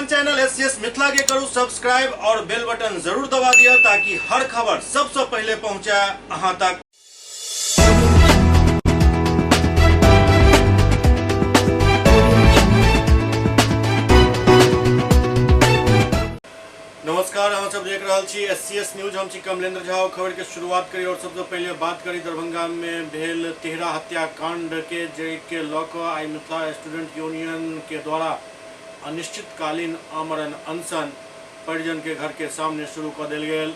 अपन channel SCS Mithila के करू सब्सक्राइब और बेल बटन जरूर दबा दिया ताकि हर खबर सबसे पहले पहुंचे अहां तक। नमस्कार, अहाँ सब देख रहल छी एससीएस न्यूज। हम छी कमलेंद्र झा। खबर के शुरुआत करी और सबसे पहले बात करी दरभंगा में भेल तिहरा हत्याकांड के, जाहि के लऽ कऽ आइ मिथिला स्टूडेंट यूनियन के द्वारा अनिश्चितकालीन आमरण अनशन परिजन के घर के सामने शुरू कऽ देल गेल।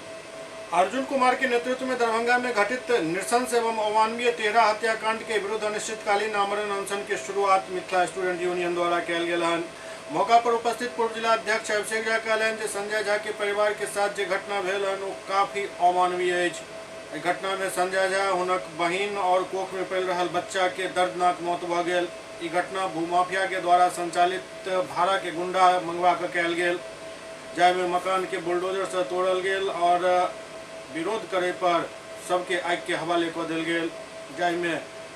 अर्जुन कुमार के नेतृत्व में दरभंगा में घटित नृशंस एवं अमानवीय तिहरा हत्याकांड के विरुद्ध अनिश्चितकालीन आमरण अनशन के शुरुआत मिथिला स्टूडेंट यूनियन द्वारा कयल गेल हन। मौका पर उपस्थित पूर्व जिला अध्यक्ष अभिषेक झा कहलनि जे संजय झा के परिवार के साथ जे घटना भेल हन ओ काफी अमानवीय अछि। एहि घटना में संजय झा, हुनक बहिन और कोख में पलि रहल बच्चा के दर्दनाक मौत भऽ गेल। ई घटना भूमाफिया के द्वारा संचालित भाड़ा के गुंडा मंगवा कऽ कयल गेल, जाहिमे मकान के बुलडोजर से तोड़ल गेल और विरोध करे पर सबके आगि के हवाले कऽ देल गेल, जाहिमे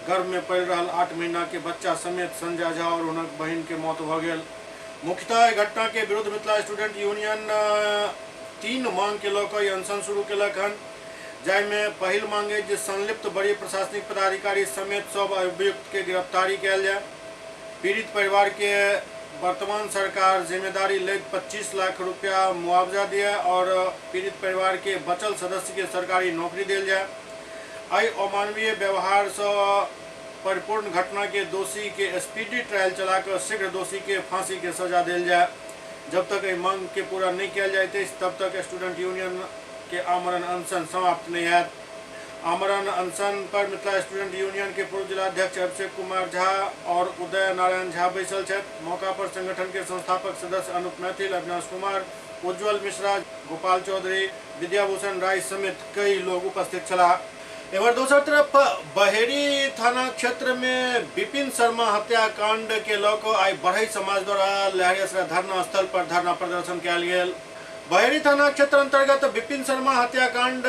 गर्भ में पलि रहल 8 महीना के बच्चा समेत संजय झा और हुनक बहिन के मौत भऽ गेल। मुख्यतः एहि घटना के विरुद्ध मिथिला स्टूडेंट यूनियन 3 मांग के लऽ कऽ ई अनशन शुरू केलक हन, जाहिमे पहिल मांग अछि जे संलिप्त वरीय प्रशासनिक पदाधिकारी समेत सब अभियुक्त के गिरफ्तारी कयल जाय। पीड़ित परिवार के वर्तमान सरकार जिम्मेदारी लैत 25 लाख रुपया मुआवजा दिए और पीड़ित परिवार के बचल सदस्य के सरकारी नौकरी देल जाय। एहि अमानवीय व्यवहार सँ परिपूर्ण घटना के दोषी के स्पीडी ट्रायल चला कऽ शीघ्र दोषी के फांसी के सजा देल जाय। जब तक एहि मांग के पूरा नहि कयल जाइत अछि तब तक स्टूडेंट यूनियन के आमरण अनशन समाप्त नहि हैत। आमरण अनशन पर मिथिला स्टूडेंट यूनियन के पूर्व जिलाध्यक्ष अभिषेक कुमार झा और उदय नारायण झा बैसल छथि। मौका पर संगठन के संस्थापक सदस्य अनुप मैथिल, अविनाश कुमार, उज्जवल मिश्रा, गोपाल चौधरी, विद्याभूषण राय समेत कई लोग उपस्थित छलाह। एम्हर दोसर तरफ बहेड़ी थाना क्षेत्र में विपिन शर्मा हत्याकांड के लऽ कऽ आइ बढ़ई समाज द्वारा लहरियासराय धरना स्थल पर धरना प्रदर्शन कयल गेल। बहेड़ी थाना क्षेत्र अंतर्गत विपिन शर्मा हत्याकांड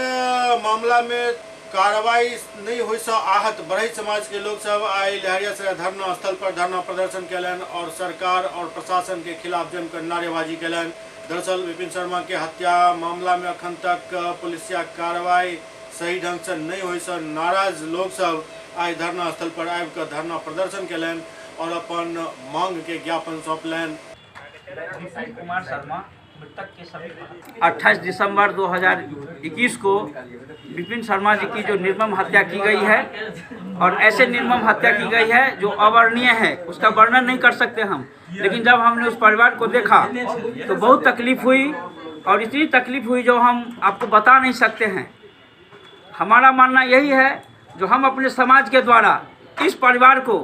मामला में कार्रवाई नहीं होय सँ आहत बढ़ई समाज के लोग सब आइ लहरियासराय धरना स्थल पर धरना प्रदर्शन कयलनि और सरकार और प्रशासन के खिलाफ जमकर नारेबाजी कयलनि। दरअसल विपिन शर्मा के हत्या मामला में अखन तक पुलिसिया कार्रवाई सही ढंग से नहीं होय सँ नाराज लोग सब आइ धरना स्थल पर आबि कऽ धरना प्रदर्शन कयलनि और अपन मांग के ज्ञापन सौंपलनि। विपिन कुमार शर्मा मृतक के सभी 28 दिसंबर 2021 को विपिन शर्मा जी की जो निर्मम हत्या की गई है, और ऐसे निर्मम हत्या की गई है जो अवर्णनीय है, उसका वर्णन नहीं कर सकते हम। लेकिन जब हमने उस परिवार को देखा तो बहुत तकलीफ हुई, और इतनी तकलीफ हुई जो हम आपको बता नहीं सकते हैं। हमारा मानना यही है जो हम अपने समाज के द्वारा इस परिवार को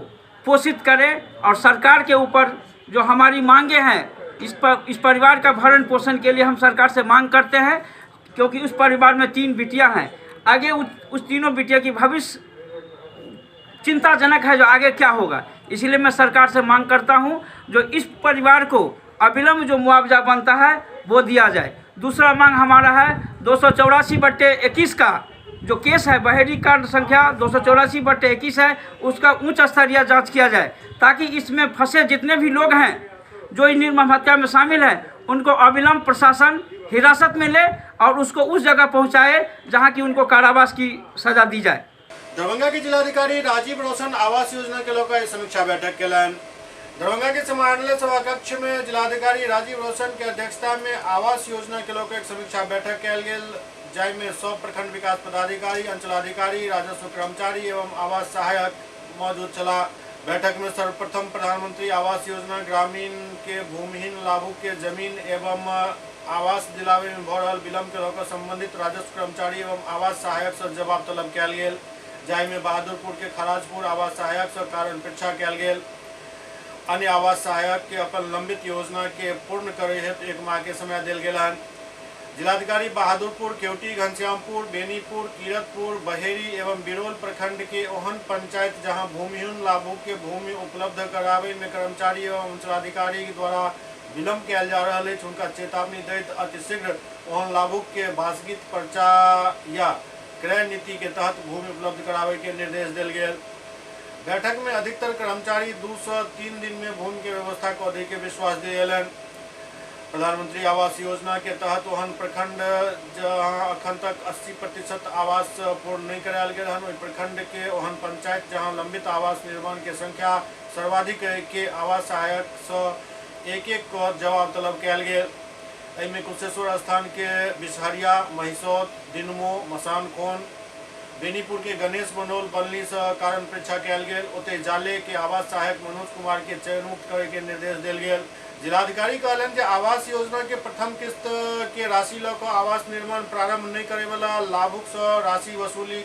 पोषित करें और सरकार के ऊपर जो हमारी मांगे हैं इस परिवार का भरण पोषण के लिए हम सरकार से मांग करते हैं, क्योंकि उस परिवार में 3 बिटिया हैं। आगे उस तीनों बिटिया की भविष्य चिंताजनक है, जो आगे क्या होगा। इसलिए मैं सरकार से मांग करता हूं जो इस परिवार को अविलंब जो मुआवजा बनता है वो दिया जाए। दूसरा मांग हमारा है 284/21 का जो केस है, बहेड़ी कांड संख्या 284/21 है, उसका उच्च स्तरीय जांच किया जाए, ताकि इसमें फंसे जितने भी लोग हैं जो इस निर्मम हत्या में शामिल हैं उनको अविलंब प्रशासन हिरासत में ले और उसको उस जगह पहुंचाए जहां की उनको कारावास की सजा दी जाए। दरभंगा के जिलाधिकारी राजीव रोशन आवास योजना के लऽ कऽ समीक्षा बैठक केलनि। दरभंगा के समाहरणालय सभा कक्ष में जिलाधिकारी राजीव रोशन के अध्यक्षता में आवास योजना के लऽ कऽ एक समीक्षा बैठक कयल गेल, जाहिमे सब प्रखंड विकास पदाधिकारी, अंचलाधिकारी, राजस्व कर्मचारी एवं आवास सहायक मौजूद छलाह। बैठक में सर्वप्रथम प्रधानमंत्री आवास योजना ग्रामीण के भूमिहीन लाभुक के जमीन एवं आवास दिलावे में भऽ रहल विलंब के लऽ कऽ संबंधित राजस्व कर्मचारी एवं आवास सहायक सँ जवाब तलब कयल गेल, जाहिमे बहादुरपुर के खराजपुर आवास सहायक सँ कारण पृच्छा कयल गेल। अन्य आवास सहायक के अपन लंबित योजना के पूर्ण करे हेतु 1 माह के समय देल गेल हन। जिलाधिकारी बहादुरपुर, केवटी, घनश्यामपुर, बेनीपुर, कीरतपुर, बहेड़ी एवं बिरोल प्रखंड के ओहन पंचायत जहां भूमिहीन लाभुक के भूमि उपलब्ध करावे में कर्मचारी एवं अंचलाधिकारी द्वारा विलंब कयल जा रहल अछि, हुनका चेतावनी दैत अतिशीघ्र ओहन लाभुक के बासगीत पर्चा या क्रय नीति के तहत भूमि उपलब्ध करावे के निर्देश देल गेल। बैठक में अधिकतर कर्मचारी 2 से 3 दिन में भूमि के व्यवस्था कऽ दै के विश्वास दिएलनि। प्रधानमंत्री आवास योजना के तहत ओहन प्रखंड जहां अखन तक 80% आवास पूर्ण नहि करायल गेल हन, ओहि प्रखंड के ओहन पंचायत जहां लंबित आवास निर्माण के संख्या सर्वाधिक के आवास सहायक सँ एक एक क जवाब तलब कयल गेल। एहिमे कुशेश्वर स्थान के बिसहरिया, महिसौत, दिनमो, मसानखोन, बेनीपुर के गणेश मनोल बलनी सँ कारण परीक्षा कयल गेल। ओतहि जाले के आवास सहायक मनोज कुमार के चयनमुक्त करे के निर्देश देल गेल। जिलाधिकारी कहलनि जे आवास योजना के प्रथम किस्त के राशि लऽ कऽ आवास निर्माण प्रारंभ नहि करे वाला लाभुक सँ राशि वसूली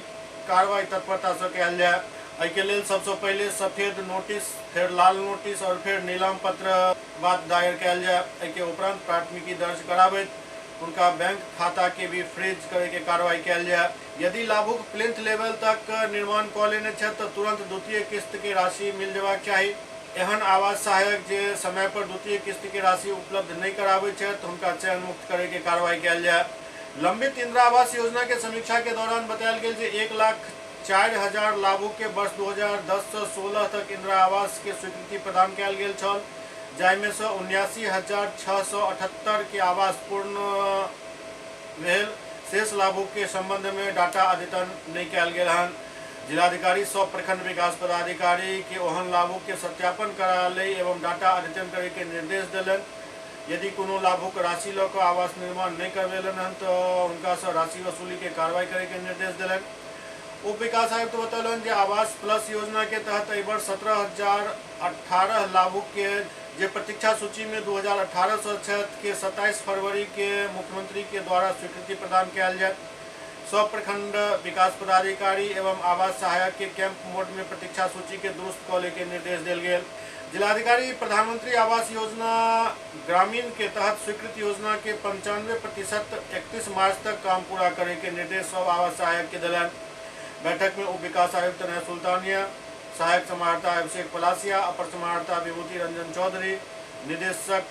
कार्रवाई तत्परता सँ कयल जाय। एहि के लेल सबसँ पहिले सफेद नोटिस, फेर लाल नोटिस और फेर नीलाम पत्र बात दायर कयल जाय। एहि के उपरांत प्राथमिकी दर्ज कराबैत हुनका बैंक खाता के भी फ्रीज करे के कार्रवाई कयल जाय। यदि लाभुक प्लिंथ लेवल तक निर्माण कऽ लेने छथि तऽ तुरंत द्वितीय किस्त के राशि मिल जेबाक चाही। एहन आवास सहायक जे समय पर द्वितीय किस्त के राशि उपलब्ध नहि कराबैत छथि, हुनका चयन मुक्त करे के कार्रवाई कयल जाय। लंबित इंदिरा आवास योजना के समीक्षा के दौरान बतायल गेल जे 1,04,000 लाभुक के वर्ष 2010 से 16 तक इंदिरा आवास के स्वीकृति प्रदान कयल गेल छल, जाहिमे सँ 79,678 के आवास पूर्ण भेल। शेष लाभुक के संबंध में डाटा अद्यतन नहि कयल गेल हन। जिलाधिकारी सब प्रखंड विकास पदाधिकारी के ओहन लाभुक के सत्यापन करा लै एवं डाटा अद्यतन करे के निर्देश देलनि। यदि कोनो लाभुक राशि लऽ कऽ आवास निर्माण नहि करबेलनि हन तऽ हुनका सँ राशि वसूली के कार्रवाई करे के निर्देश देलनि। उप विकास आयुक्त बतौलनि जे आवास प्लस योजना के तहत एहि वर्ष 17,018 लाभुक के जे प्रतीक्षा सूची में 2018 सँ छथि के 27 फरवरी के मुख्यमंत्री के द्वारा स्वीकृति प्रदान कयल जायत। सब प्रखंड विकास पदाधिकारी एवं आवास सहायक के कैंप मोड में प्रतीक्षा सूची के दुरुस्त कऽ ले के निर्देश देल गेल। जिलाधिकारी प्रधानमंत्री आवास योजना ग्रामीण के तहत स्वीकृत योजना के 95% 31 मार्च तक काम पूरा करे के निर्देश सब आवास सहायक के देलनि। बैठक में उप विकास आयुक्त तनय सुल्तानिया, सहायक समाहर्ता अभिषेक पलासिया, अपर समाहर्ता विभूति रंजन चौधरी, निदेशक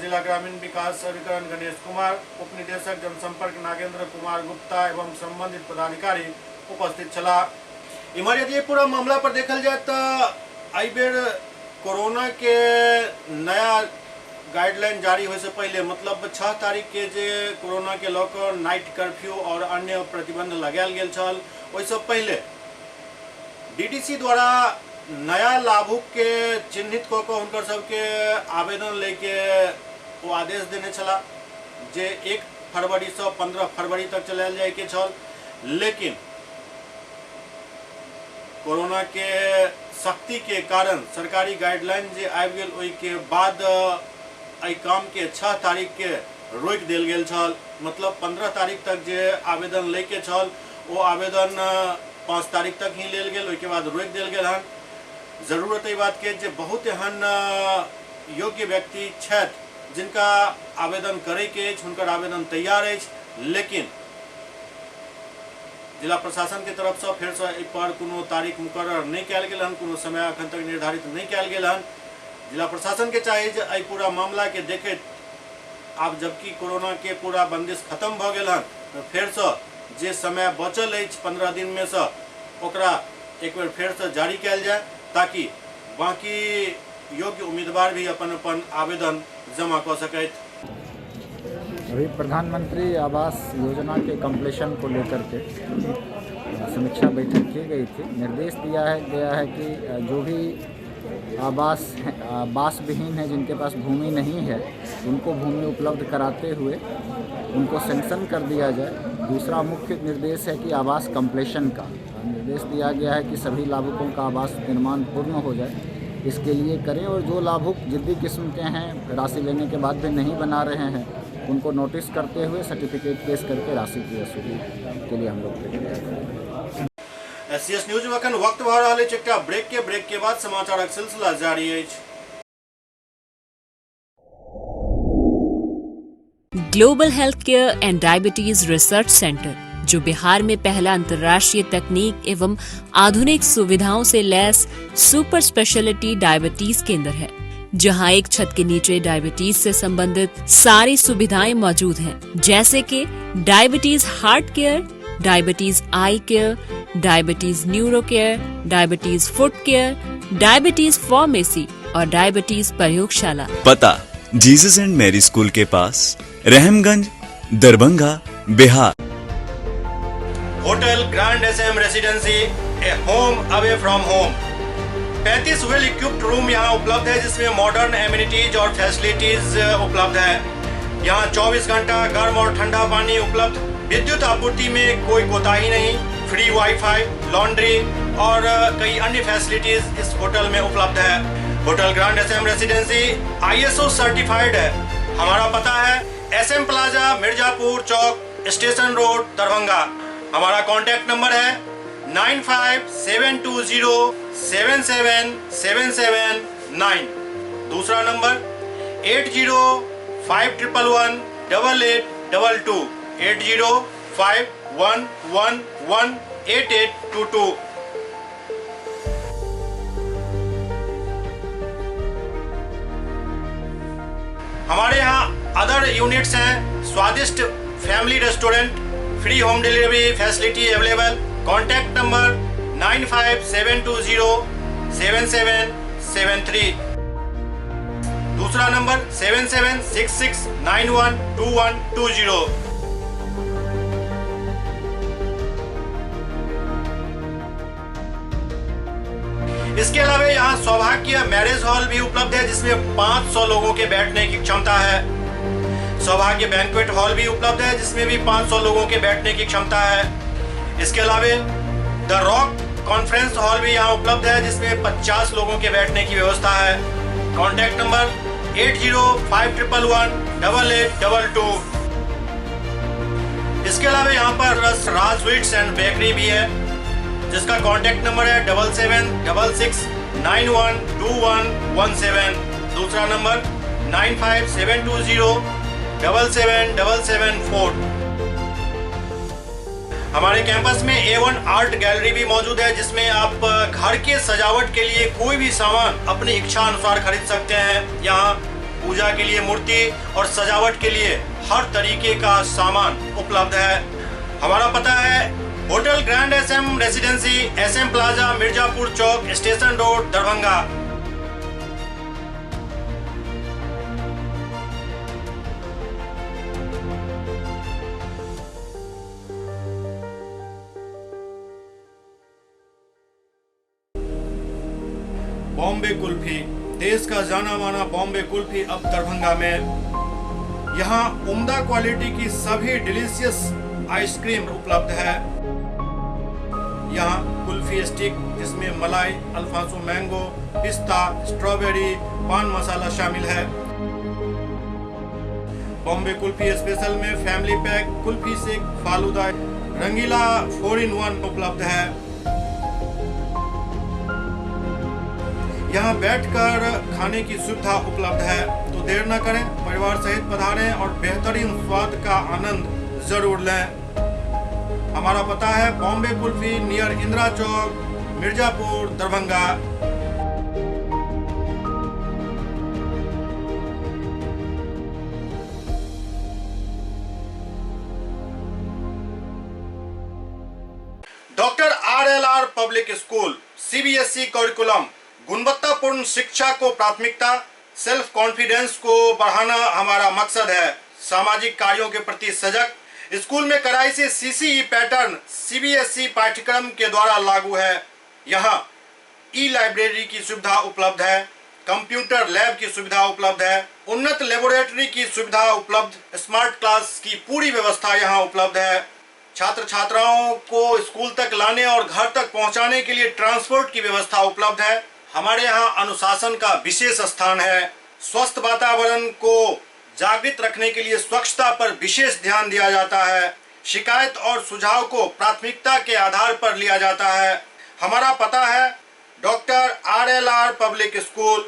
जिला ग्रामीण विकास अभिकरण गणेश कुमार, उप निदेशक जनसंपर्क नागेंद्र कुमार गुप्ता एवं संबंधित पदाधिकारी उपस्थित छलाह। इम्हर यदि पूरा मामला पर देखल जाय तऽ एहि बेर कोरोना के नया गाइडलाइन जारी होय से पहले, मतलब 6 तारीख के जे कोरोना के लऽ कऽ नाइट कर्फ्यू और अन्य प्रतिबंध लगायल गेल छल, ओहिसँ पहले डीडीसी द्वारा नया लाभुक के चिन्हित कऽ कऽ हुनकर सबके आवेदन लैके ओ आदेश देने छलाह जे 1 फरवरी से 15 फरवरी तक चलायल जाय के छल। लेकिन कोरोना के सख्ती के कारण सरकारी गाइडलाइन जे आबि गेल ओहि के बाद एहि काम के 6 तारीख के रोकि देल गेल छल। मतलब 15 तारीख तक जे आवेदन लैके छल ओ आवेदन 5 तारीख तक ही लेल गेल, ओहिके बाद रोकि देल गेल हन। जरूरत एहि बात के जे बहुत एहन योग्य व्यक्ति छथि जिनका आवेदन करैके अछि, हुनकर आवेदन तैयार अछि, लेकिन जिला प्रशासन के तरफ से फेर से एहि पर कोनो तारीख मुकर्रर नहि कयल गेल हन, कोनो समय अखन तक निर्धारित नहि कयल गेल हन। जिला प्रशासन के चाही जे एहि पूरा मामला के देखैत आब जबकि कोरोना के पूरा बंदिश खत्म भऽ गेल हन तऽ फेर से जे समय बचल अछि 15 दिन में से ओकरा एक बेर फेर से जारी कयल जाय, ताकि बाकी योग्य उम्मीदवार भी अपन अपन आवेदन जमा कऽ सकथि। अभी प्रधानमंत्री आवास योजना के कंप्लीशन को लेकर के समीक्षा बैठक की गई थी। निर्देश दिया है गया है कि जो भी आवास आवास विहीन है, जिनके पास भूमि नहीं है, उनको भूमि उपलब्ध कराते हुए उनको सैंक्शन कर दिया जाए। दूसरा मुख्य निर्देश है कि आवास कंप्लीशन का निर्देश दिया गया है कि सभी लाभुकों का आवास निर्माण पूर्ण हो जाए, इसके लिए करें। और जो लाभुक जिद्दी किस्म के हैं, राशि लेने के बाद भी नहीं बना रहे हैं, उनको नोटिस करते हुए सर्टिफिकेट पेश करके राशि की वसूली के लिए हम लोग प्रक्रिया करेंगे। एससीएस न्यूज में अखन वक्त भऽ रहल अछि एकटा ब्रेक के, ब्रेक के बाद समाचारक सिलसिला जारी अछि। Global health care and diabetes research centre, जो बिहार में पहला अंतर्राष्ट्रीय तकनीक एवं आधुनिक सुविधाओं से लैस सुपर स्पेशलिटी डायबिटीज केंद्र है, जहां एक छत के नीचे डायबिटीज से संबंधित सारी सुविधाएं मौजूद हैं, जैसे कि diabetes heart care, diabetes eye care, diabetes neuro care, diabetes foot care, diabetes pharmacy और डायबिटीज प्रयोगशाला। पता Jesus and Mary school के पास, Rahamganj, Darbhanga, Bihar. Hotel Grand S M Residency, a home away from home. 35 well equipped room यहाँ उपलब्ध है, जिसमें modern amenities और facilities उपलब्ध है। यहाँ 24 घंटा गर्म और ठंडा पानी उपलब्ध, विद्युत आपूर्ति में कोई कोताही नहीं, फ्री वाईफाई, लॉन्ड्री और कई अन्य फैसिलिटीज इस होटल में उपलब्ध है। Hotel Grand S M Residency ISO certified है। हमारा पता है एस एम प्लाजा, मिर्जापुर चौक, स्टेशन रोड, दरभंगा। हमारा कॉन्टैक्ट नंबर है 9572077779। दूसरा नंबर 8051118822, 8051118822। हमारे यहाँ अदर यूनिट्स हैं, स्वादिष्ट family restaurant, free home delivery facility available. Contact number 9572077773। दूसरा नंबर 7766912120। इसके अलावा यहाँ सौभाग्य मैरिज हॉल भी उपलब्ध है, जिसमें 500 लोगों के बैठने की क्षमता है। सौभाग्य बैंक्वेट हॉल भी उपलब्ध है, जिसमें भी 500 लोगों के बैठने की क्षमता है। इसके अलावा the rock conference hall भी यहाँ उपलब्ध है, जिसमें 50 लोगों के बैठने की व्यवस्था है। Contact number 8051118822। इसके अलावा यहाँ पर राज स्वीट्स एंड बेकरी भी है, जिसका कॉन्टैक्ट नंबर है 7766912117। दूसरा नंबर 9572077774। हमारे कैंपस में A1 art gallery भी मौजूद है, जिसमें आप घर के सजावट के लिए कोई भी सामान अपनी इच्छा अनुसार खरीद सकते हैं। यहाँ पूजा के लिए मूर्ति और सजावट के लिए हर तरीके का सामान उपलब्ध है। हमारा पता है hotel Grand S M Residency, S M Plaza, Mirzapur Chowk, station road, Darbhanga. Bombay kulfi, देश का जाना माना बॉम्बे कुल्फी अब दरभंगा में। यहाँ उम्दा क्वालिटी की सभी डिलीशियस आइसक्रीम उपलब्ध है। यहाँ कुल्फी स्टिक, जिसमें मलाई, अल्फांसो मैंगो, पिस्ता, स्ट्रॉबेरी, पान मसाला शामिल है। बॉम्बे कुल्फी स्पेशल में family pack, kulfi shake, falooda, Rangeela 4 in 1 उपलब्ध है। यहाँ बैठकर खाने की सुविधा उपलब्ध है, तो देर न करें, परिवार सहित पधारें और बेहतरीन स्वाद का आनंद जरूर लें। हमारा पता है बॉम्बे कुल्फी, नियर इंदिरा चौक, Mirzapur, Darbhanga. Doctor RLR public school, CBSE curriculum, गुणवत्तापूर्ण शिक्षा को प्राथमिकता, सेल्फ कॉन्फिडेंस को बढ़ाना हमारा मकसद है। सामाजिक कार्यों के प्रति सजग, स्कूल में कड़ाई से सीसीई पैटर्न सीबीएसई पाठ्यक्रम के द्वारा लागू है। यहाँ ई लाइब्रेरी की सुविधा उपलब्ध है, कंप्यूटर लैब की सुविधा उपलब्ध है, उन्नत लेबोरेटरी की सुविधा उपलब्ध, स्मार्ट क्लास की पूरी व्यवस्था यहाँ उपलब्ध है। छात्र छात्राओं को स्कूल तक लाने और घर तक पहुँचाने के लिए ट्रांसपोर्ट की व्यवस्था उपलब्ध है। हमारे यहाँ अनुशासन का विशेष स्थान है। स्वस्थ वातावरण को जागृत रखने के लिए स्वच्छता पर विशेष ध्यान दिया जाता है। शिकायत और सुझाव को प्राथमिकता के आधार पर लिया जाता है। हमारा पता है doctor RLR public school,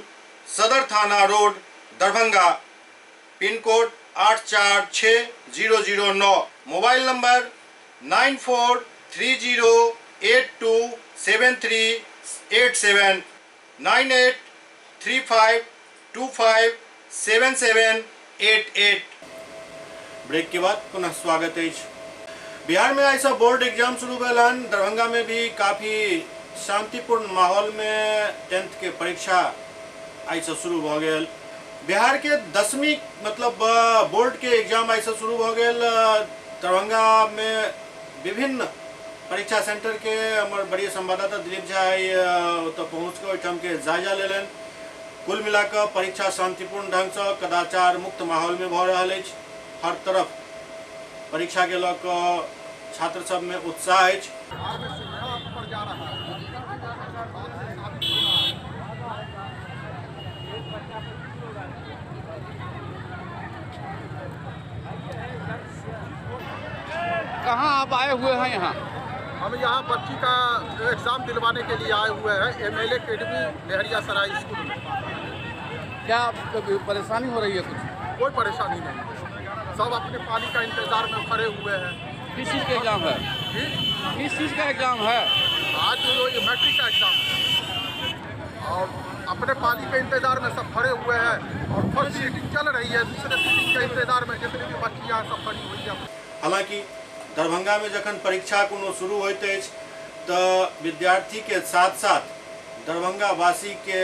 सदर थाना road, Darbhanga, pin code 846009, mobile number 9430827387, 9835257788। Break के बाद पुनः स्वागत है। बिहार में ऐसा बोर्ड एग्जाम शुरू भेल हन। दरभंगा में भी काफ़ी शांतिपूर्ण माहौल में 10th के परीक्षा ऐसा शुरू भ गेल। बिहार के 10वीं मतलब बोर्ड के एग्जाम आइ से शुरू भऽ गेल। दरभंगा में विभिन्न परीक्षा सेंटर के हमर वरीय संवाददाता दिलीप झा आइ ओतऽ पहुँच कऽ ओहिठाम के जायजा लेलनि। कुल मिलाकऽ परीक्षा शांतिपूर्ण ढंग से कदाचार मुक्त माहौल में भऽ रहल अछि। हर तरफ परीक्षा के लऽ कऽ छात्र सब में उत्साह अछि। कहाँ आप आए हुए हैं? यहाँ हम यहाँ बच्ची का एग्ज़ाम दिलवाने के लिए आए हुए हैं, MLA academy Laheriasarai school में। क्या परेशानी हो रही है? कुछ कोई परेशानी नहीं, सब अपने पानी का इंतज़ार में खड़े हुए हैं। किस चीज़ का एग्ज़ाम है? किस चीज़ का एग्ज़ाम है? आज जो मैट्रिक का एग्ज़ाम है और अपने पाली के इंतज़ार में सब खड़े हुए हैं और फर्स्ट सीटिंग चल रही है, दूसरे सीटिंग के इंतज़ार में जितनी भी बच्चियाँ सब खड़ी हुई है। हालांकि दरभंगा में जखन परीक्षा कोनो शुरू होइत अछि तऽ विद्यार्थी के साथ साथ दरभंगा वासी के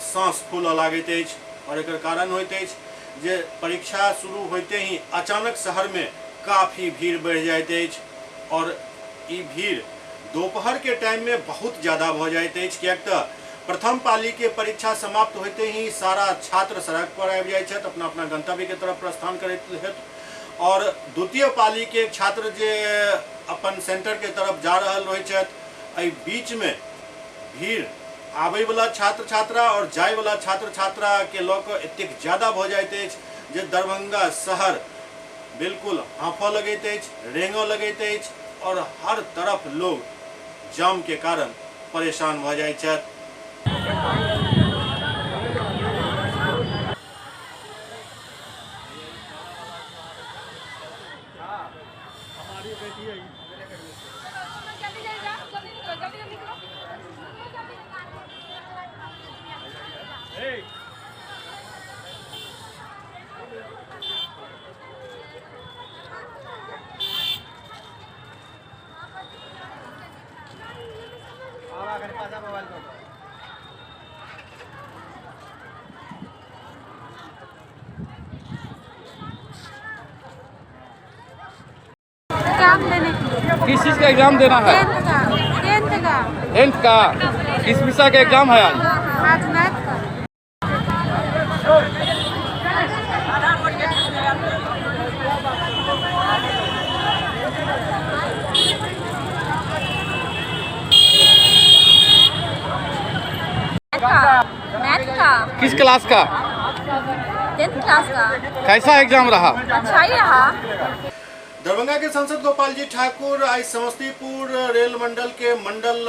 सांस फूलऽ लागैत अछि और एकर कारण होइत अछि जे परीक्षा शुरू होइते ही अचानक शहर में काफ़ी भीड़ बढ़ि जाइत अछि और ई भीड़ दोपहर के टाइम में बहुत ज़्यादा भऽ जाइत अछि, किएक तऽ प्रथम पाली के परीक्षा समाप्त होइते ही सारा छात्र सड़क पर आबि जाइत छथि, अपना अपना गंतव्य के तरफ प्रस्थान करैत हेतु, और द्वितीय पाली के छात्र जे अपन सेंटर के तरफ जा रहल रहै छथि, एहि बीच में भीड़ आबैवला छात्र छात्रा और जायवला छात्र छात्रा के लऽ कऽ एतेक ज़्यादा भऽ जाइत अछि जे दरभंगा शहर बिल्कुल हाँफऽ लगैत अछि, रेंगऽ लगैत अछि और हर तरफ लोग जाम के कारण परेशान भऽ जाइत छथि। एग्जाम देने के लिए। किस चीज़ का एग्जाम देना है? टेंथ का। टेंथ का। किस विषय का एग्जाम है आज? आज मैथ का। मैथ का। किस क्लास का? 10th class का। कैसा एग्जाम रहा? अच्छा ही रहा। दरभंगा के सांसद गोपाल जी ठाकुर आई समस्तीपुर रेल मंडल के मंडल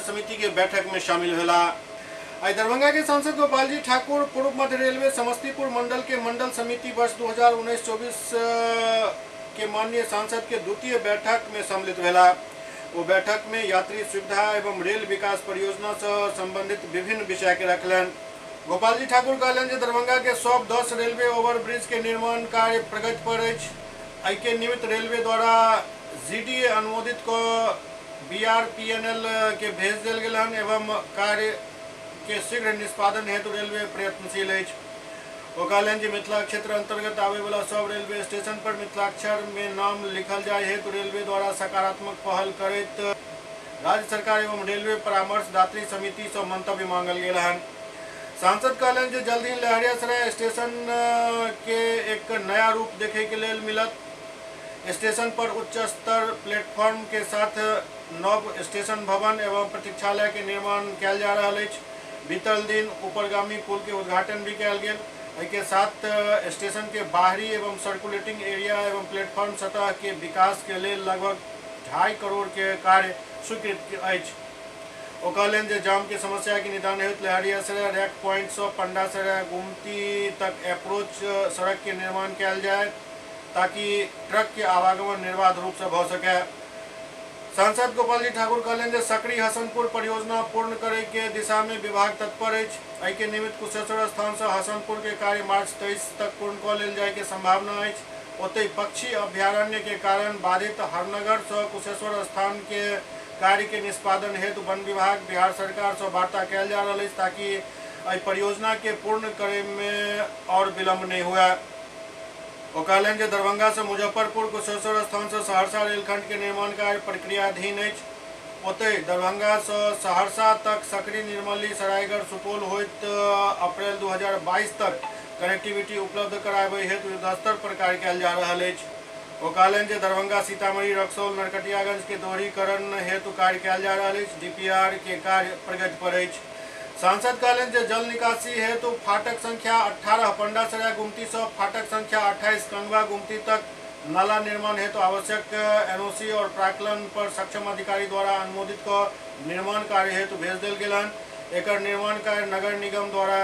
समिति के बैठक में शामिल भेला। आई दरभंगा के सांसद गोपाल जी ठाकुर पूर्व मध्य रेलवे समस्तीपुर मंडल के मंडल समिति वर्ष 2019-24 के माननीय सांसद के द्वितीय बैठक में सम्मिलित भेला। वो बैठक में यात्री सुविधा एवं रेल विकास परियोजना से संबंधित विभिन्न विषय के रखलनि। गोपाल जी ठाकुर कहलनि जे दरभंगा के सब 10 रेलवे ओवरब्रिज के निर्माण कार्य प्रगति पर अछि। एहिके निमित्त रेलवे द्वारा जीडीए अनुमोदित कऽ बीआरपीएनएल के भेज देल गेल हन एवं कार्य के शीघ्र निष्पादन हेतु रेलवे प्रयत्नशील अछि। ओ कहलनि जे मिथिला क्षेत्र अंतर्गत आबयवला सब रेलवे स्टेशन पर मिथिलाक्षर में नाम लिखल जाय हेतु रेलवे द्वारा सकारात्मक पहल करैत राज्य सरकार एवं रेलवे परामर्शदात्री समिति से मंतव्य मांगल गेल हन। सांसद कहलनि जे जल्द ही लहरियासराय स्टेशन के एक नया रूप देखे के लेल मिलत। स्टेशन पर उच्च स्तर प्लेटफॉर्म के साथ नव स्टेशन भवन एवं प्रतीक्षालय के निर्माण कयल जा रहल अछि। बीतल दिन ऊपरगामी पुल के उद्घाटन भी कयल गेल। एहिके साथ स्टेशन के बाहरी एवं सर्कुलेटिंग एरिया एवं प्लेटफॉर्म सतह के विकास के लेल लगभग 2.5 करोड़ के कार्य स्वीकृत अछि। ओ कहलनि जे जाम के समस्या के निदान हेतु लहरियासराय रैक पॉइंट से पंडासराय गुमती तक अप्रोच सड़क के निर्माण कयल जाय ताकि ट्रक के आवागमन निर्बाध रूप से भऽ सके। सांसद गोपाल जी ठाकुर कहलनि जे सकरी हसनपुर परियोजना पूर्ण करे के दिशा में विभाग तत्पर अछि। एहिके निमित्त कुशेश्वर स्थान से हसनपुर के कार्य मार्च 23 तक पूर्ण कऽ लेल जाय के संभावना अछि। ओतहि पक्षी अभयारण्य के कारण बाधित हरनगर से कुशेश्वर स्थान के कार्य के निष्पादन हेतु वन विभाग बिहार सरकार से वार्ता कयल जा रहल अछि ताकि एहि परियोजना के पूर्ण करे में और विलंब नहीं हुआ। ओ कहलनि जे दरभंगा से मुजफ्फरपुर कुशेश्वर स्थान से सहरसा रेलखंड के निर्माण कार्य प्रक्रियाधीन अछि। ओतहि दरभंगा से सहरसा तक सकरी निर्मली सरायगढ़ सुपौल होइत अप्रैल 2022 तक कनेक्टिविटी उपलब्ध कराबय हेतु युद्धस्तर पर कार्य कयल जा रहल अछि। ओ कहलनि जे दरभंगा सीतामढ़ी रक्सौल नरकटियागंज के दोहरीकरण हेतु कार्य कयल जा रहल अछि। डीपीआर के कार्य प्रगति पर अछि। सांसद कहलनि जे जल निकासी हेतु फाटक संख्या 18 पंडासराय गुमती से फाटक संख्या 28 कंगवा गुमती तक नाला निर्माण हेतु आवश्यक एनओसी और प्राकलन पर सक्षम अधिकारी द्वारा अनुमोदित क निर्माण कार्य हेतु भेज देल गेल हन। एकर निर्माण कार्य नगर निगम द्वारा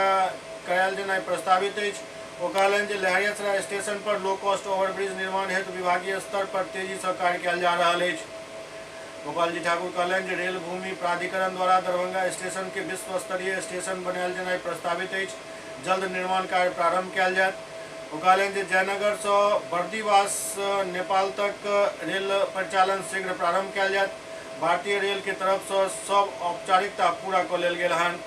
करायल जेनाइ प्रस्तावित अछि। ओ कहलनि जे लहेरियासराय स्टेशन पर लो कॉस्ट ओवरब्रिज निर्माण हेतु विभागीय स्तर पर तेजी से कार्य कयल जा रहल अछि। गोपालजी ठाकुर कहलनि जे रेल भूमि प्राधिकरण द्वारा दरभंगा स्टेशन के विश्व स्तरीय स्टेशन बनायल जेनाइ प्रस्तावित अछि। जल्द निर्माण कार्य प्रारंभ कयल जायत। ओ कहलनि जे जयनगर से बर्दीवास नेपाल तक रेल परिचालन शीघ्र प्रारंभ कयल जायत। भारतीय रेल के तरफ से सब औपचारिकता पूरा कऽ लेल गेल हन।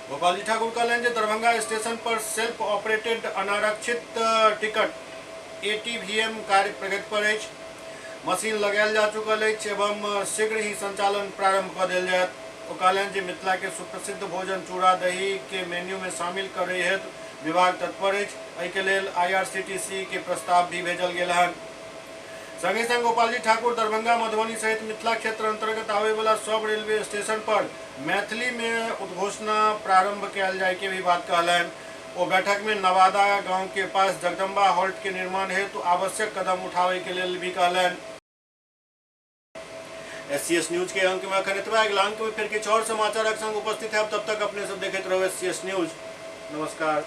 गोपालजी ठाकुर कहलनि जे दरभंगा स्टेशन पर सेल्फ ऑपरेटेड अनारक्षित टिकट एटीवीएम कार्य प्रगति पर अछि। मशीन लगायल जा चुकल अछि एवं शीघ्र ही संचालन प्रारंभ कऽ देल जायत। ओ कहलनि जे मिथिला के सुप्रसिद्ध भोजन चूड़ा दही के मेन्यू में शामिल करे हेतु विभाग तत्पर अछि। एहिके लेल आईआरसीटीसी के प्रस्ताव भी भेजल गेल हन। संगे संग गोपालजी ठाकुर दरभंगा मधुबनी सहित मिथिला क्षेत्र अंतर्गत आबय वाला सब रेलवे स्टेशन पर मैथिली में उद्घोषणा प्रारंभ कयल जाय के भी बात कहलनि। ओ बैठक में नवादा गांव के पास जगदम्बा हॉल्ट के निर्माण हेतु आवश्यक कदम उठावे के लेल भी कहलनि। एससीएस न्यूज के अंक में अखन एतबा। अगिला अंक में फिर किछु और समाचारक संग उपस्थित है। तब तक अपने सब देखैत रहू एससीएस न्यूज। नमस्कार।